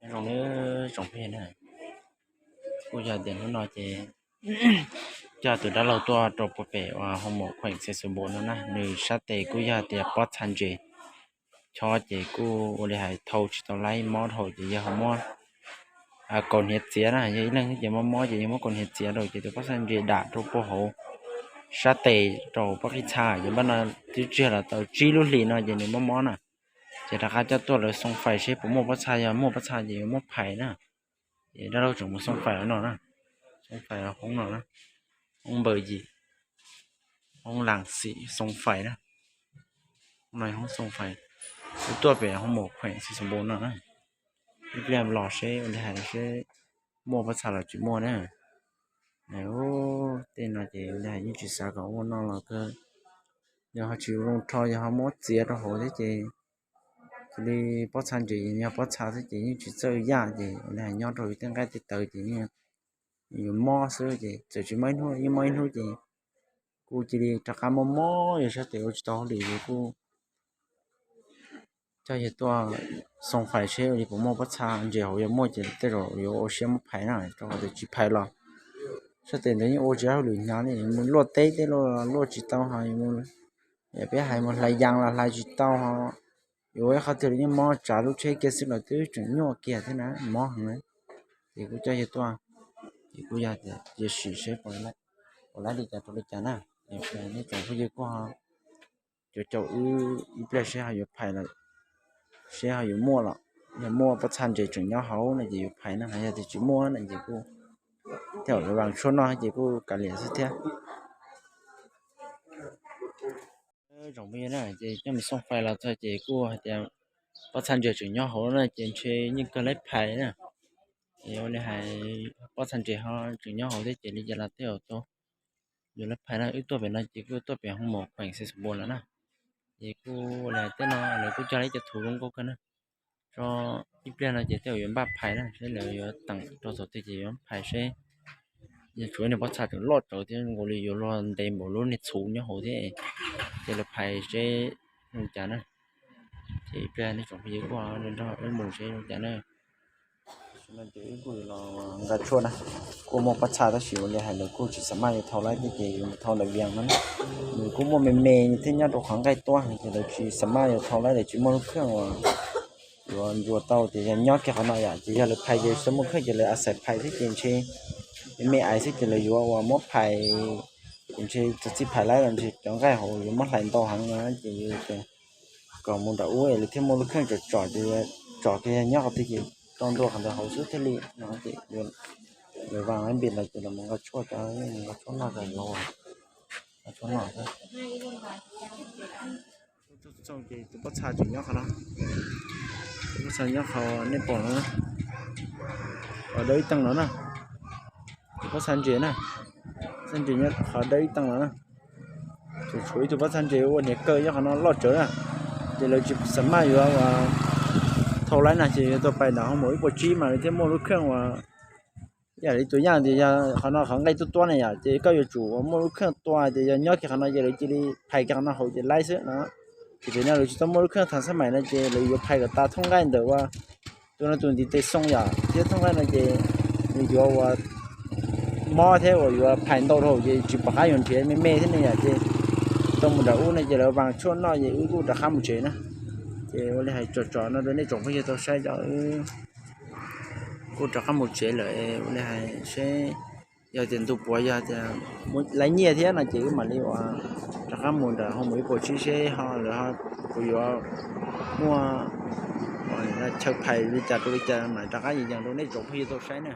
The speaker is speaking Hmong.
Zoo nawb tsoom phooj ywg na, kuj yog tias hnub no ces coj tus dab laug tuaj rau puag pem uas hoo mom khueem Xeev Xwm Npaum no na, nws sab tes kuj yog tias pob txha ntses chob ces kuj ua li hais thau tsis tau laib mob dhau ces yog ho muab kaus hniav txiav na, yog ib leeg xwb ces mob mob ces yog muab kaus hniav txiav rau ces tus pob txha ntses dam rau puag hauv sab tes rau pob qij txha ces npaj no twb tsis los tau tsib lub hlis no ces nws mob mob na. Ces rov qab coj tuaj lawv xoo fais seb puas muaj pob txha, yog muaj pob txha ces yuav muab phais na. Ces dab laug tseem mus xoo fais no na, xoo fais hoob no na, hoob npaws yim, hoob las xim xoo fais na, hoob no hoob xoo fais, kuj tuaj pem hoo mom khueem Xeev Xwm Npaum no na. Ib pliag los seb ua li hais seb muaj pob txha los tsis muaj na. Tej no ces ua li hais yeej tsis xav kom ua no los kawg, yog ho tsis zoo rho yog ho muab txiav rau hauv thiab ces cia li pob txha ntses yog pob txha xwb ces yeej tsis txawj yaj ces ua li hais nyob rau tej nqaij tej tawv ces yeej yuav mob xwb ces txawm tsis mob ib hnub yeej mob ib hnub ces kuj cia li rov qab mob mob yog sab tes ua tsis tau hauj lwm ces kuj coj yawg tuaj xoo fais seb ua li puas muaj pob txha ntses hauv, yog muaj ces tej zaum yuav ua siab muab phais na, rau qhov tias tsis phais los sab tes ntawd yeej ua tsis tau hauj lwm hnyav li, mus luaj teb tej luaj tsis tau ho, peb hais mus hlais yas los hlais tsis tau ho, yuav ua ib qhov twg los yeej mob, tsav lub tsheb kiag xwb los twb tseem nyuaj kiag thiab na, mob heev na. Ces kuj coj yawg tuaj, ces kuj yog tias cia sim seb puas laib li cas rau li cas na. Nej tsoom phooj ywg kuj ho caum caum wb ib pliag seb ho yuav phais los, seb ho yuav muaj los, yog muaj pob txha ntses tseem nyob hauv no ces yuav phais na, yog tias tsis muaj no ces kuj thiaj yuav vas tshuaj noj ces kuj kav liam xwb thiab. Tsoom phooj ywg na, ces coj mus xoo fais los txog ces kuj hais tias pob txha ntses tseem nyob hauv na ces ntshe yeej kawg laib phais na. Es ua li hais pob txha ntses ho tseem nyob hauv thiab ces li cas los tej zaum tau yuav laib phais na. Wb tuaj pem no ces kuj tuaj pem hoo mom khueem Xeev Xwm Npaum lawm na. Ces kuj ua li hais tej no lawv kuj cog lawv cov txhuv zoo nkauj kawg na. Tso ib pliag no ces tej zaum yuav npaj phais na, seb lawv yuav teem rau thaum twg ces yuav phais seb. Yog tshuav ib niag pob txha tseem loj tsawv thiab zoo nkaus li yuav luag ntev npaum lub niag txhuv nyob hauv thiab, ces lawv phais seb zoo cas na. Ces ib pliag nej tsoom phooj ywg kuj nrog wb mus seb zoo cas na. Ces wb kuj los nqa tshuaj na, kuj muaj pob txha tab sis ua li hais lawv kuj tsis xam maj yuav thau laib thiab ces yuav thau ntawm Vias no na. Nws kuj muaj me me thiab nyob rau qhov nqaij tuab ces lawv tsis xam maj yuav thau laib, lawv tsis muaj lub kheej uas yuav ntsuas tau ces yog nyob kiag qhov no yom, ces yog lawv phais ces tsis tau muaj kheej ces lawv a xais phais thiab ces ntshe me me ais xwb ces lawv yuav uas muab phais, ces ntshe txog txij phais laib los ntshe cov nqaij hauv yuav muab hlais ntau heev no ces kom mus nram ub es lawv thiaj muaj lub kheej tsom tsom ces tsom kiag yog nyob qhov twg ces tso ntua qhov ntawd hauv xwb thiaj li no ces lawv vas npis los ces los nqa tshuaj, nqa tshuaj noj, nqa tshuaj noj. Txog ces tus pob txha tseem nyob qhov no, tus pob txha nyob qhov nej pom no, qhov dawb ib teeg no na, tus pob txha ntses na, pob txha ntses nyob qhov dawb ib teeg no na. Tseem tshuav ib tug pob txha ntses ua hniav kaw nyob qhov no loj tsawv na, ces lawv tsis xam maj yuav thau laib na ces yuav tau pais ntawm hoo mom ib puas tsib mas lawv thiaj muaj lub kheej uas yam li tus yaj tias yog qhov no qhov nqaij tuab tuab na yom, ces koj yuav tsum muaj lub kheej tua tias yog nyob kiag qhov no ces lawv cia li phais kiag qhov no hauv ces laib xwb no. Ces pem no lawv tsis tau muaj lub kheej thav xab maim no ces lawv yuav phais kom tas thooj nqaij ntawm ua tus no tus ntiv tes xoo yom, thiab thooj nqaij no ces nws yuav ua mob thiab uas yuav phais ntau dhau ces tsis pom qab yuav nrhiav me me thiab ne yom, ces tau mus nram ub no ces lawv vas tshuaj noj ces wb kuj rov qab mus tsev na. Ces ua li hais tsom tsom no rau nej tsoom phooj ywg tau saib, wb kuj rov qab mus tsev lawm, ua li hais seb yog tias ntu puav yog tias lawv nyiaj thiab no ces wb mam li ua rov qab mus ntawm hoo mom ib puas tsib seb ho lawv ho puas yuav muaj chaw phais li cas rau li cas mam rov qab yees rau nej tsoom phooj ywg tau saib na.